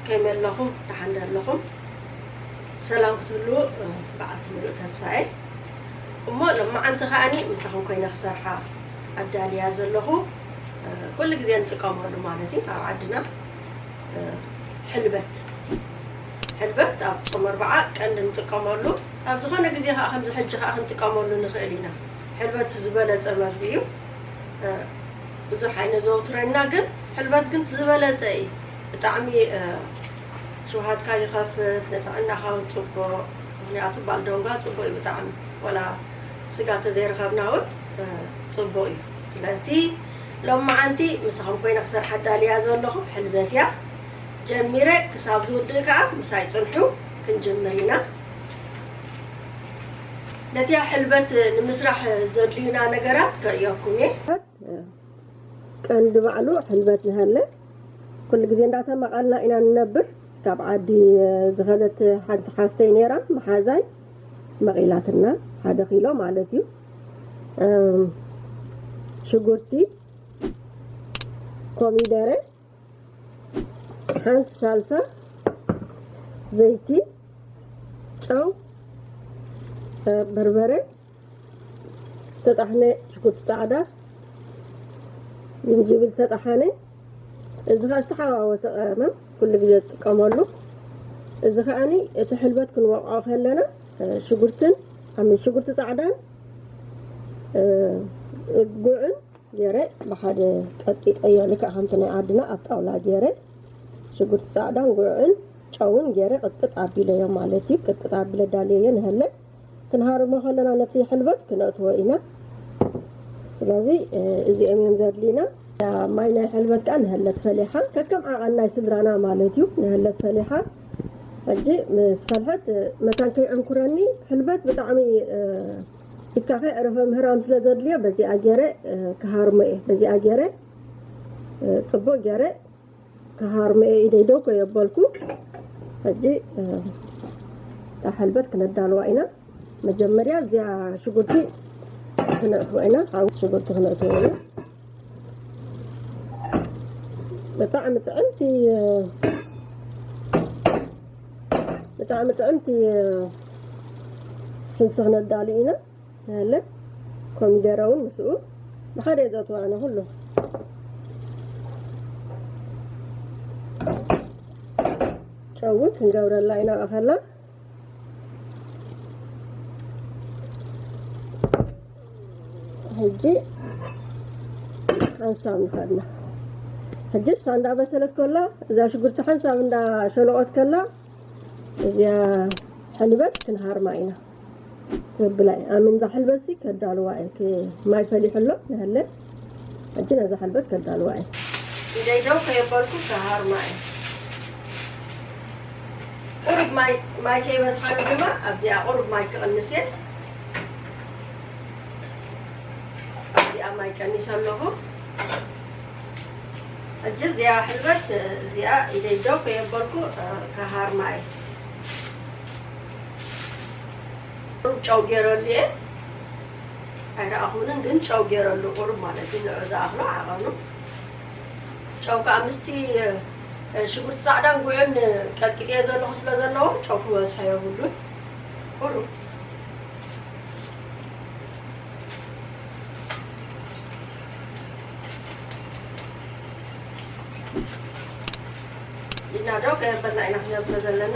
ከመይ ኣለኹም? ደሓን ዶ ኣለኹም? ሰላም ክትህልዉ፣ እ፣ በዓልቲ ምሉእ ተስፋ እየ። እሞ ሎማዓንቲ ከኣኒ ምሳኹም ኮይነ ክሰርሓ ኣዳልያ ዘለኹ፣ እ፣ ኩሉ ግዜ ንጥቀመሉ ማለት እዩ። ኣብ ዓድና፣ እ፣ ሕልበት፣ ሕልበት ኣብ ጾም ኣርብዓ ቀንዲ ንጥቀመሉ። ኣብ ዝኾነ ግዜ ከኣ ከምዚ ሕጂ ከኣ ክንጥቀመሉ ንኽእል ኢና። ሕልበት ዝበለጸ መግቢ እዩ። እ፣ ብዙሕ ኣይነዘውትረና፣ ግን ሕልበት ግን ዝበለጸ እዩ። ብጣዕሚ፣ እ፣ ሽውሃትካ ይኸፍት፣ ንጥዕናኻ እውን ጽቡቕ። ምኽንያቱ ባልደንጓ ጽቡቕ እዩ ብጣዕሚ። ወላ ስጋ ተዘይረኸብና እውን፣ እ፣ ጽቡቕ እዩ። ስለዚ ሎማዓንቲ ምሳኹም ኮይነ ክሰርሓ ኣዳልያ ዘለኹ ሕልበት እያ። ጀሚረ ክሳብ ዝውድእ ከኣ ምሳይ ጽንሑ፣ ክንጅምር ኢና። ነቲ ሕልበት ንምስራሕ ዘድልዩና ነገራት ከርእየኩም እየ። ቀንዲ ባዕሉ ሕልበት ንሃለ ኩሉ ግዜ እንዳተማቐልና ኢና ንነብር። ካብ ዓዲ ዝኸደት ሓንቲ ሓፍተይ ነይራ፣ መሓዛይ መቒላትና፣ ሓደ ኪሎ ማለት እዩ። እም፣ ሽጉርቲ፣ ኮሚደረ፣ ሓንቲ ሳልሳ፣ ዘይቲ፣ ጨው፣ እ፣ በርበረ፣ ዝተጣሕነ ሽጉርቲ ጻዕዳ፣ ዝንጅብል ዝተጣሓነ፣ እዚ ኸኣ ዝተሓዋወሰ ቀመም ኩሉ ግዜ ዝጥቀመሉ። እዚ ኸኣኒ እቲ ሕልበት ክንወቕዖ ከለና፣ እ፣ ሽጉርትን፣ ኣሚን ሽጉርቲ ጻዕዳን፣ እ፣ ጉዕን ገይረ ብሓደ ቀጢጠዮ፣ ልክዕ ከምቲ ናይ ዓድና ኣብ ጣውላ ገይረ ሽጉርቲ ጻዕዳን ጉዕን ጨውን ገይረ ቅጥቅጥ ኣቢለዮ ማለት እዩ። ቅጥቅጥ ኣቢለ ዳልየዮ ንሀለ ክንሃርሞ ከለና ነቲ ሕልበት ክነእትዎ ኢና። ስለዚ፣ እ፣ እዚኦም እዮም ዘድልዩና። ማይ ናይ ሕልበት ከኣ ንሀለት ፈሊሓ፣ ከከም ዓቐን ናይ ስድራና ማለት እዩ። ንሀለት ፈሊሓ፣ ሕጂ ምስ ፈልሐት፣ እ፣ መታን ከይዕንኩረኒ፣ ሕልበት ብጣዕሚ፣ እ፣ ኢድካ ከየዕረፈ ምህራም ስለ ዘድልዮ፣ በዚኣ ገይረ፣ እ፣ ክሃርሞ እየ። በዚኣ ገይረ፣ እ፣ ጽቡቕ ገይረ ክሃርሞ እየ። ኢደይ ደው ከየበልኩ፣ ሕጂ፣ እ፣ እታ ሕልበት ክነዳልዋ ኢና። መጀመርያ እዚኣ ሽጉርቲ ክነእትዋ ኢና። ሓዊ ሽጉርቲ ክነእትዋ ኢና። ብጣዕሚ ጥዕምቲ፣ እ፣ ብጣዕሚ ጥዕምቲ፣ እ፣ ስልሲ ክነዳሉ ኢና። ያለ ኮሚደረ እውን ምስኡ ብሓደ ዘእትዋ ኣነ ኩሉ። ጨው እውን ክንገብረላ ኢና ኣኸላ። ሕጂ ሓንሳብ ንኸድና። ሕጂ እሳ እንዳበሰለት ከላ፣ እዛ ሽጉርቲ ሓንሳብ እንዳሸለቆት ከላ፣ እዚኣ ሕልበት ክንሃርማ ኢና። ክብላ እየ። ኣምን እዛ ሕልበት ሲ ከዳልዋ እየ። ክ-፣ ማይ ፈሊሑ ኣሎ፣ ንሀለ። ሕጂ ነዛ ሕልበት ከዳልዋ እየ። ኢደይ ደው ከየበልኩ ክሃርማ እየ። ቁሩብ ማይ፣ ማይ ከይበዝሓኒ ድማ ኣብዚኣ ቁሩብ ማይ ክቕንስ እየ። ኣብዚኣ ማይ ቀኒሰ ኣለኹ። ሕጂ እዚኣ ሕልበት፣ እዚኣ ኢደይ ደው ከየበልኩ፣ እ፣ ክሃርማ እየ። ቁሩብ ጨው ገይረሉ እየ። ኣይረኣኹንን፣ ግን ጨው ገይረሉ ቁሩብ ማለት እዩ። ንዑ ዝኣኽሎ ዓቐኑ። ጨው ከኣ ምስቲ፣ እ፣ ሽጉርቲ ጻዕዳን ጉዕን ቀጥቂጠዮ ዘለኹ ስለ ዘለዎ ጨው ክበዝሖ የብሉን። ቁሩብ ኢድና ደው ከየበልና ኢና ክነብሎ ዘለና።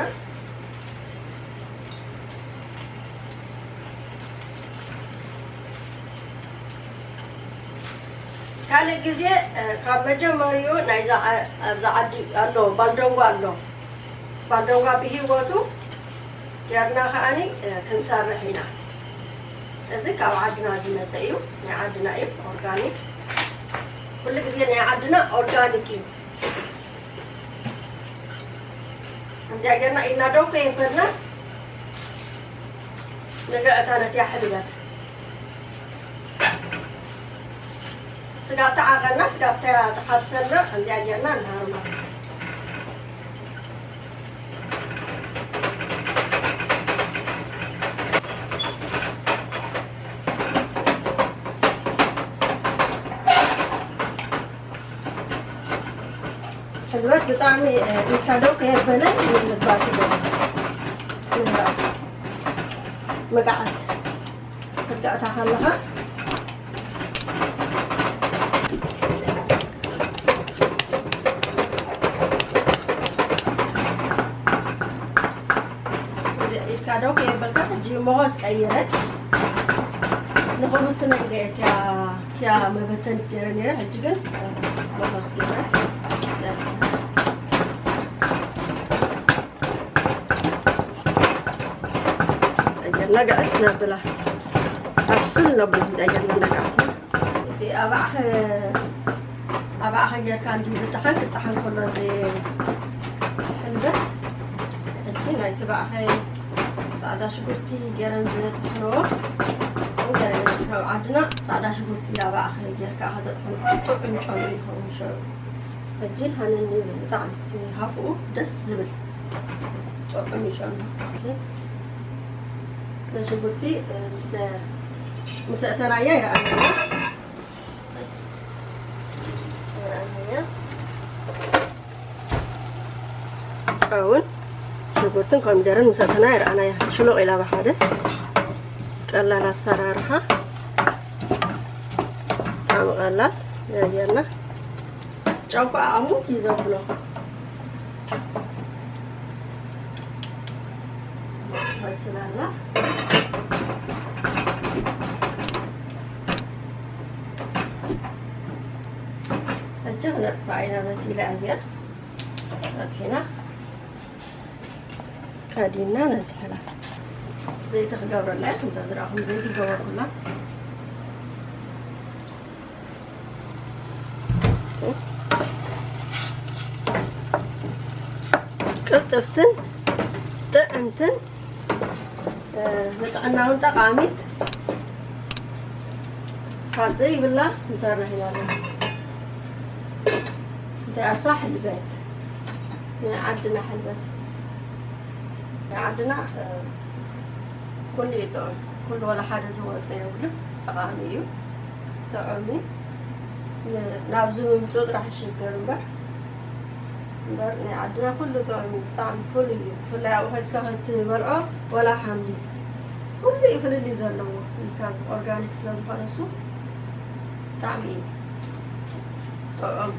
ካልእ ግዜ፣ እ፣ ካብ መጀመሪኡ ናይዛ ዓ-፣ ኣብዛ ዓዲ ኣሎ፣ ባልደንጓ ኣሎ። ባልደንጓ ብህይወቱ ጌርና ከኣኒ፣ እ፣ ክንሰርሕ ኢና። እዚ ካብ ዓድና ዝመጸ እዩ፣ ናይ ዓድና እዩ፣ ኦርጋኒክ። ኩሉ ግዜ ናይ ዓድና ኦርጋኒክ እዩ። ከምዚኣ ጌርና ኢድና ደው ከየበልና ንብዕታ ነቲያ ሕልበት። ስጋ ተዓቐና፣ ስጋ ተሓፍሰልና፣ ከምዚኣ ጌርና ንሃርማ። ሕልበት ብጣዕሚ፣ እ፣ ኢድካ ደው ከየበለ ምግባር ትደሊ። ምግባር። መጋዓት። ክትጋዕታ ከለኻ ኢድካ ደው ከየበልካ ሕጂ መሆስ ቀይረ። ንኽቡቲ ነግደ እቲያ፣ እቲያ መበተን ገይረ ነይረ። ሕጂ ግን መሆስ ገይረ። ቀይርና ጋዕት ነብላ። ኣብስል ነብሉ ቀይርና ጋዕት። እቲ ኣባዕኸ፣ ኣባዕኸ ጌርካ እንዲ ዝጠሓን ክጠሓን ከሎ እዚ ሕልበት፣ እቲ ናይቲ ባዕኸ ጻዕዳ ሽጉርቲ ገረን ዝጥሕንዎ፣ ገረን ካብ ዓድና ጻዕዳ ሽጉርቲ ኣባዕኸ ጌርካ ከተጥሕኖ ጥዑም ጨው ይኸውን ሽዑ። ሕጂ ሃነን እዩ ዝብል ብጣዕሚ፣ እቲ ሃፍኡ ደስ ዝብል ጥዑም እዩ ጨው። ሽጉርቲ፣ እ፣ ምስ ተ-፣ ምስ ኣእተናያ ይረኣየና። ጨውን ሽጉርትን ኮሚደርን ምስ ኣተና ይረኣናያ። ሽሎቕ ኢላ ብሓደ ቀላል ኣሰራርሓ፣ ብጣዕሚ ቀላል ጌርና። ጨው ከዓ ኣሙት እዩ ዘብሎ። ትበስል ኣላ። ሕጂ ክነጥፍኣ ኢና። በሲላ እዚኣ ኣጥፊና ከዲና ነዝሕላ። ዘይቲ ክገብረላ እያ። ከምዛ ዝረኣኹም ዘይቲ ይገበርኩላ። ቅልጥፍትን ጥዕምትን፣ እ፣ ንጥዕና እውን ጠቓሚት ካብ ዘይብላ ምሳና ሂባና። እንታይ ኣሳ ሕልበት፣ ናይ ዓድና ሕልበት፣ ናይ ዓድና፣ እ፣ ኩሉ እዩ ጥዑም። ኩሉ ዋላ ሓደ ዝወፀ የብሉን። ጠቓሚ እዩ። ጥዑም እዩ። ን-፣ ናብዚ ምምፅኡ ጥራሕ ይሽገር እምበር፣ እምበር ናይ ዓድና ኩሉ ጥዑም እዩ። ብጣዕሚ ፍሉይ እዩ። ብፍላይ ኣብኡ ኸይድካ ክትበልዖ ዋላ ሓምሊ ኩሉ እዩ ፍልልይ ዘለዎ። ኢልካ ኦርጋኒክ ስለ ዝኾነ እሱ ብጣዕሚ እዩ ጥዑም።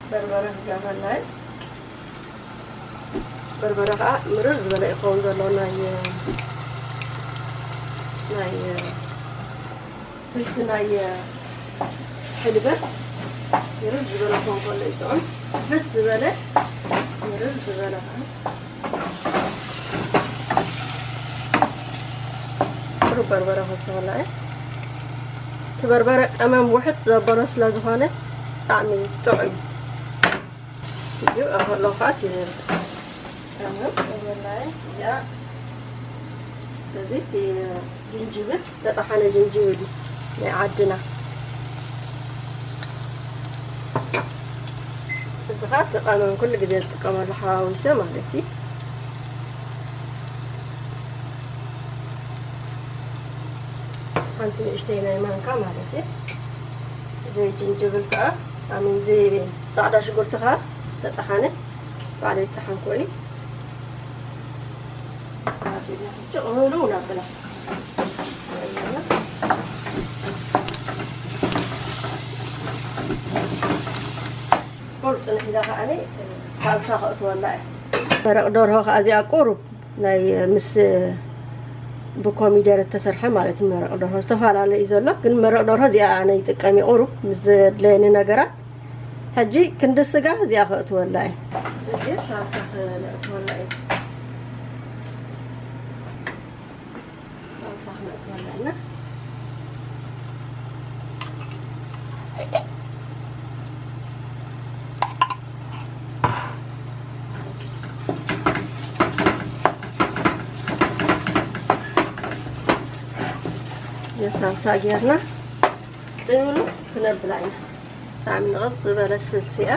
በርበረ ክገብረላ እዩ። በርበረ ከዓ ምርር ዝበለ ይኸውን ዘሎ። ናይ፣ ናይ ስልሲ ናይ ሕልበት ምርር ዝበለ ክኸውን ከሎ እዩ ጥዑም። ፍሕስ ዝበለ፣ ምርር ዝበለ ከዓ ቁሩብ በርበረ ከስተወላ እየ። እቲ በርበረ ቀመም ውሕጥ ዘበሎ ስለ ዝኾነ ብጣዕሚ ጥዑም እዩ። እዩ ኣኸሎ ከዓ እቲ ቀመም በርበረ እያ። እዚ እቲ ጅንጅብል፣ ተጠሓነ ጅንጅብል እዩ ናይ ዓድና። እዚ ኸዓ እቲ ቀመም ኩሉ ግዜ ዝጥቀመሉ ሓዋዊሰ ማለት እዩ። ሓንቲ ንእሽተይ ናይ ማንካ ማለት እዩ። እዚ ጅንጅብል ከዓ፣ ኣሚን፣ እዚ ፃዕዳ ሽጉርቲ ከዓ ተጠሓነ፣ ባዕለይ ዝጠሓንኮ እዩ። ጭቕ ምሉ ናብላ። ቁርፅ ንሒዳ ከዓ ሳልሳ ከእትወላ እየ። መረቕ ደርሆ ከዓ እዚኣ ቁሩብ ናይ ምስ ብኮሚደረ እተሰርሐ ማለት እዩ። መረቕ ደርሆ ዝተፈላለየ እዩ ዘሎ፣ ግን መረቕ ደርሆ እዚኣ ኣነ ይጥቀም እዩ ቁሩብ ምስ ዘድለየኒ ነገራት። ሕጂ ክንዲ ስጋ እዚኣ ከእትወላ እየ። ሕጂ ሳልሳ ከነእትወላ እዩ። ሳልሳ ክነእትወላ ኢና። የሳልሳ ጌርና ጥብሉ ክነብላ ኢና። ብጣዕሚ ንቕፅ ዝበለት ስልሲ እያ።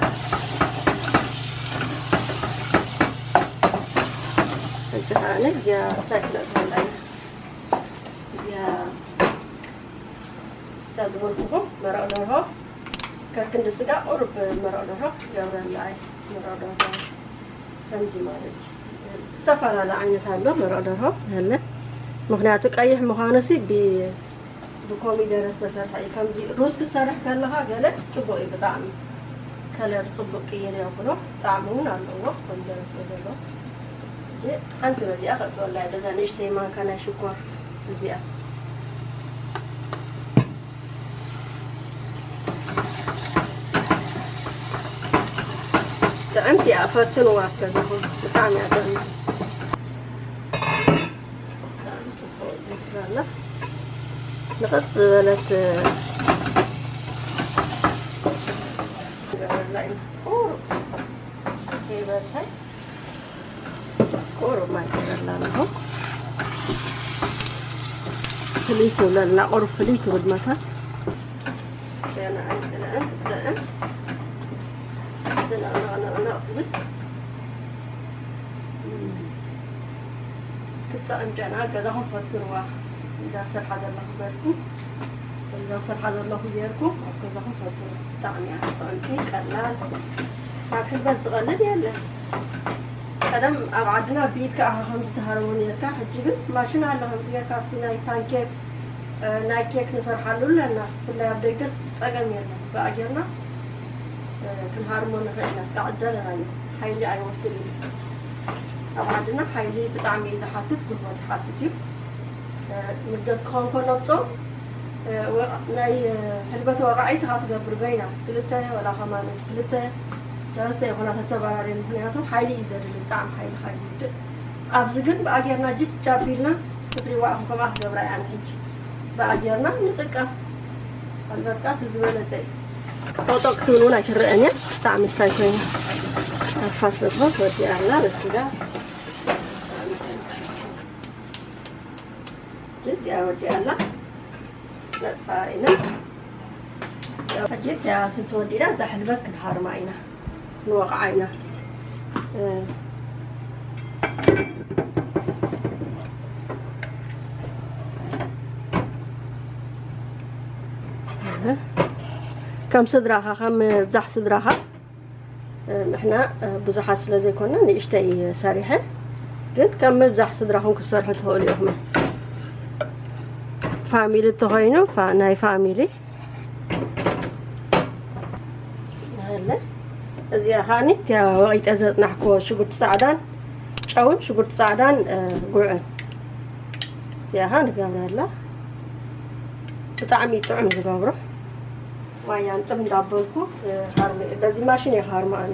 ኣነ እዚኣ ስታይ ክልእትወላ እያ። እዚኣ እዛ ዝበልኩኹም መረቕ ደርሆ ከክንዲ ስጋ ቁሩብ መረቕ ደርሆ ክገብረላ እየ። መረቕ ደርሆ ከምዚ ማለት እዩ። ዝተፈላለ ዓይነት ኣሎ መረቕ ደርሆ ዝህለ። ምኽንያቱ ቀይሕ ምዃኑ ሲ ብ-፣ ብኮሚደረ ዝተሰርሐ እዩ። ከምዚ ሩዝ ክትሰርሕ ከለኻ ገለ ጽቡቕ እዩ ብጣዕሚ። ከለር ጽቡቕ ቅይር የብሎ። ጣዕሚ እውን ኣለዎ ኮሚደረ ስለ ዘለዎ። ሕጂ ሓንቲ በዚኣ ከእትወላ እየ። በዛ ንእሽተይ ማንካ ናይ ሽኮር እዚኣ። ጥዕምቲ እያ፣ ፈትንዋ ኣብ ገዛኹም። ብጣዕሚ እያ ጥዕምቲ። ብጣዕሚ ጽቡቕ ይመስል ኣሎ። ንቕጽ ዝበለት ገበላ እዩ። ቁሩብ ከይበዝሐ ቁሩብ ማይ ገበላ ኣለኹ። ፍልይ ትብለልና፣ ቁሩብ ፍልይ ትብል መታን። ገና ኣይተለአን ትብለአን። ስነቕነቕነቕነቕ ትብል። ክትጥዕም ጨና ገዛኹም ፈትንዋ። እዛ ዝሰርሓ ዘለኹ ጌርኩም፣ እዛ ዝሰርሓ ዘለኹ ጌርኩም ኣብ ገዛኹም ፈትንዋ። ብጣዕሚ እያ ጥዕምቲ፣ ቀላል። ካብ ሕልበት ዝቐልል የለን። ቀደም ኣብ ዓድና ብኢድካ ኢኻ ከምዚ ትሃርሞ ነርካ። ሕጂ ግን ማሽን ኣሎ፣ ከምዚ ጌርካ ኣብቲ ናይ ፓንኬክ፣ እ፣ ናይ ኬክ ንሰርሓሉ ኣለና። ብፍላይ ኣብ ደገስ ጸገም የለን። ብኣ ጌርና፣ እ፣ ክንሃርሞ ንኽእል ኢና። ስጋዕ እደለና እዩ። ሓይሊ ኣይወስድን እዩ። ኣብ ዓድና ሓይሊ ብጣዕሚ እዩ ዝሓትት፣ ጉልበት ይሓትት እዩ። እ፣ ምደት ክኸውን ከሎ ብጾም፣ እ፣ ወ-፣ ናይ፣ እ፣ ሕልበት ወቓዒት ኢኻ ትገብር በይና። ክልተ ወላ ከማን ክልተ ሰለስተ ይኹና ተተባራሪ፣ ምኽንያቱ ሓይሊ እዩ ዘድሊ፣ ብጣዕሚ ሓይሊ ካብ ዝውድእ። ኣብዚ ግን ብኣ ጌርና ጅጅ ኣቢልና ክትሪዋ ኢኹም፣ ከምኣ ክገብራ እየ ኣነ ሕጂ። ብኣ ጌርና ንጥቀም። ሕልበት ከኣ እቲ ዝበለጸ እዩ። ጦጦ ክትብል እውን ኣይትረአን እያ። ብጣዕሚ እንታይ ኮይኑ ኣርፋ ስለ ዝኾንት ወዲኣ ኣላ፣ በስጋ። እዚኣ ወዲኣ ኣላ። ነጥፋ ኢና። ሕጂ እታ ስንሲ ወዲእና እዛ ሕልበት ክንሃርማ ኢና፣ ክንወቕዓ ኢና። እ፣ ከም ስድራኻ፣ ከም ብዛሕ ስድራኻ ንሕና ብዙሓት ስለ ዘይኮና ንእሽተይ ሰሪሐ፣ ግን ከም ምብዛሕ ስድራኹም ክትሰርሑ ትኽእሉ ኢኹም። ፋሚሊ እንተኾይኑ ፋ-፣ ናይ ፋሚሊ። ሃለ፣ እዚኣ ኸኣኒ እቲኣ ወቒጠ ዘጽናሕክዎ ሽጉርቲ ጻዕዳን ጨውን ሽጉርቲ ጻዕዳን፣ እ፣ ጉዕን እዚኣ ኸኣ ንገብረላ። ብጣዕሚ ጥዑም ዝገብሮ። ማይ ኣንጥር እንዳበልኩ፣ እ፣ ሃርመ-፣ በዚ ማሽን እየ ክሃርሞ ኣነ።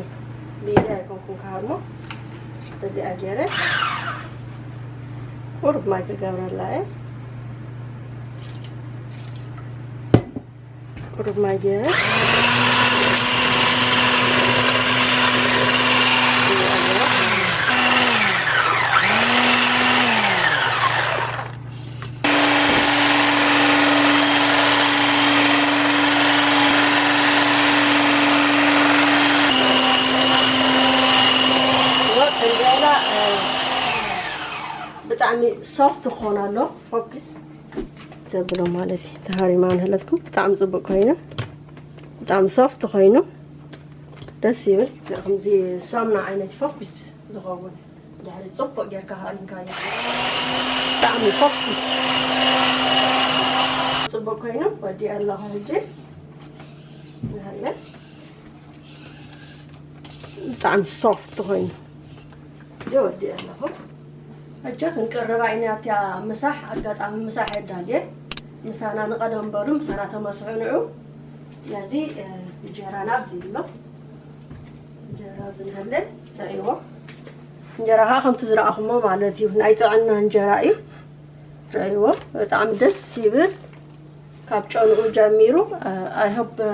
ብኢደይ ኣይኮንኩን ክሃርሞ። በዚኣ ገይረ ቁሩብ ማይ ክገብረላ እየ። ቁሩብ ማይ ገይረ። ወጥ እንጀራ፣ እ፣ ብጣዕሚ ሶፍት ክኾን ኣሎ። ፎክስ ተብሎ ማለት እዩ። ተሃሪማ ንህለትኩም ብጣዕሚ ጽቡቕ ኮይኑ፣ ብጣዕሚ ሶፍት ኮይኑ ደስ ይብል። ከምዚ ሳምና ዓይነት ፎክስ ዝኸውን ድሕሪ ጽቡቕ ጌርካ ሃሪምካዮ። ብጣዕሚ ፎክስ ጽቡቕ ኮይኑ ወዲአ ኣለኹ። ሕጂ ንሃለ ብጣዕሚ ሶፍት ኮይኑ ሕጂ ወዲአ ኣለኹ። ሕጂ ክንቅርባ ኢና። እቲያ ምሳሕ ኣጋጣሚ ምሳሕ የዳልየ። ምሳና ንቐደም በሉ፣ ምሳና ተመስሑ ንዑ። ስለዚ፣ እ፣ እንጀራና ኣብዚ ኣሎ። እንጀራ ዝንሃለ ረእይዎ። እንጀራ ኸዓ ከምቲ ዝረኣኹሞ ማለት እዩ። ናይ ጥዕና እንጀራ እዩ። ረእይዎ። ብጣዕሚ ደስ ይብል። ካብ ጨንኡ ጀሚሩ፣ እ፣ I hope፣ እ፣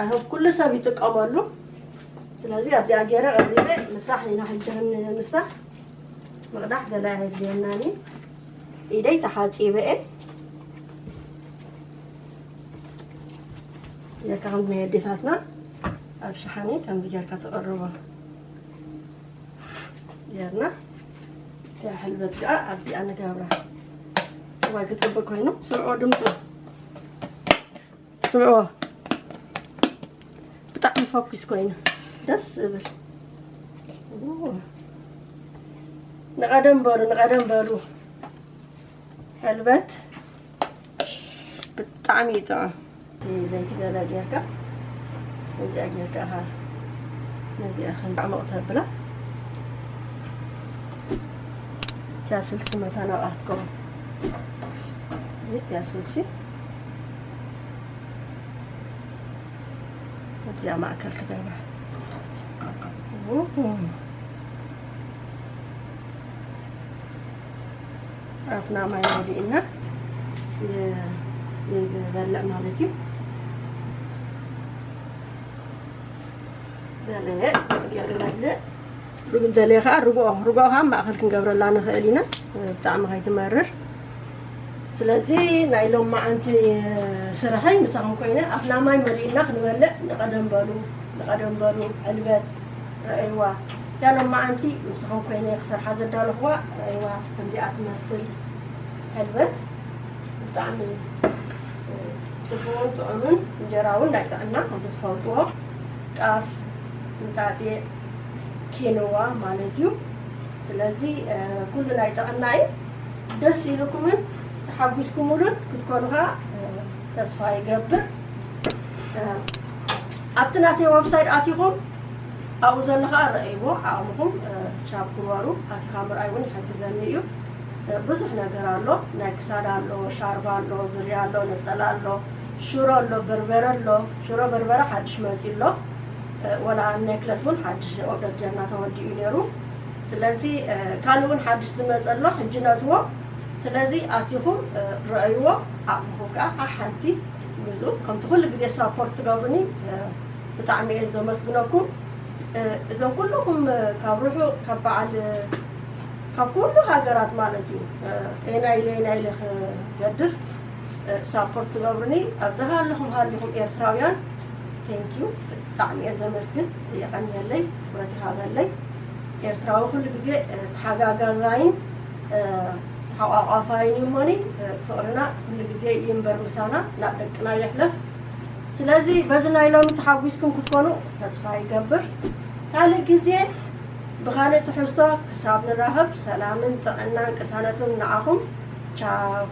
I hope ኩሉ ሰብ ይጥቀመሉ። ስለዚ ኣብዚኣ ገይረ ቀሪበ ምሳሕ ኢና ሕጂ ክንምሳሕ። ምቕዳሕ ገለ ኣየድልየናን እዩ። ኢደይ ተሓጺበ እየ። ጌርካ ከምዚ ናይ ኣዴታትና ኣብ ሸሓኒ ከምዚ ጌርካ ተቐርቦ ጌርና። ሕልበት ከዓ ኣብዚኣ ንገብራ። እዋይ ክፅብቅ ኮይኑ፣ ስምዕዎ ድምፁ፣ ስምዕዎ። ብጣዕሚ ፈኩስ ኮይኑ፣ ደስ ዝብል። ንቀደም በሉ፣ ንቀደም በሉ። ሕልበት ብጣዕሚ እዩ ጥዑም። ዘይቲ ገለ ጌርካ፣ እዚኣ ጌርካ ኢኻ ነዚኣ ከም ዕሙቕ ተብላ። እቲያ ስልሲ መታን ኣብኣ ክትከውን። እቲያ ስልሲ ኣብዚኣ ማእከል ክገብራ። ኣፍና ማይ መሊእና የ- ይበልዕ ማለት እዩ። በለ፣ ገለ መብልዕ። ርግ- እንተለየ ከዓ ርግኦ፣ ርግኦ ከዓ ማእኸል ክንገብረላ ንኽእል ኢና፣ ብጣዕሚ ከይትመርር። ስለዚ ናይ ሎማዓንቲ ስራሐይ ምሳኹም ኮይነ ኣፍና ማይ መሊእና ክንበልዕ። ንቐደም በሉ፣ ንቐደም በሉ። ሕልበት ረእይዋ። እታ ሎማዓንቲ ምሳኹም ኮይነ ክሰርሓ ዘዳለኹዋ ረእይዋ፣ ከምዚኣ ትመስል ሕልበት። ብጣዕሚ ጽቡቕን ጥዑምን፣ እንጀራ እውን ናይ ጥዕና ከምቲ ትፈልጥዎ፣ ጣፍ፣ እንጣጢዕ፣ ኪንዋ ማለት እዩ። ስለዚ ኩሉ ናይ ጥዕና እዩ። ደስ ኢልኩምን ተሓጒስኩምሉን ክትኮኑ ከዓ ተስፋ ይገብር። ኣብቲ ናተይ ወብሳይት ኣቲኹም ኣብኡ ዘሎ ከዓ ረእይዎ፣ ዓቕምኹም ቻፕ ግበሩ። ኣቲኻ ምርኣይ እውን ይሕግዘኒ እዩ። ብዙሕ ነገር ኣሎ፣ ናይ ክሳድ ኣሎ፣ ሻርባ ኣሎ፣ ዙርያ ኣሎ፣ ነፀላ ኣሎ፣ ሽሮ ኣሎ፣ በርበረ ኣሎ። ሽሮ በርበረ ሓድሽ መፂኡ ኣሎ። ወላ ኔክለስ እውን ሓድሽ ኦርደር ጀርና ተወዲኡ ነይሩ። ስለዚ ካልእ እውን ሓድሽ ዝመፀ ኣሎ፣ ሕጂ ነትዎ። ስለዚ ኣቲኹም ረእይዎ፣ ዓቕምኹም ከዓ ሓንቲ ግዙ። ከምቲ ኩሉ ግዜ ሳፖርት ትገብሩኒ ብጣዕሚ እየ ዘመስግነኩም። እዞም ኩልኹም ካብ ርሑቕ፣ ካብ በዓል፣ ካብ ኩሉ ሃገራት ማለት እዩ፣ ኤና ኢለ ኤና ኢለ ክገድፍ ሳፖርት ትገብሩኒ ኣብ ዝሃለኹም ሃሊኹም ኤርትራውያን፣ ቴንኪዩ። ብጣዕሚ እየ ዘመስግን። የቐንየለይ፣ ክብረት ይሃበለይ። ኤርትራዊ ኩሉ ግዜ ተሓጋጋዛይን ተሓቋቋፋይን እዩ እሞኒ፣ ፍቕርና ኩሉ ግዜ ይንበር ምሳና፣ ናብ ደቅና ይሕለፍ። ስለዚ በዚ ናይ ሎሚ ተሓጒስኩም ክትኮኑ ተስፋ ይገብር። ካልእ ግዜ ብኻልእ ትሕዝቶ ክሳብ ንራኸብ ሰላምን ጥዕናን ቅሳነትን ንዓኹም። ቻው።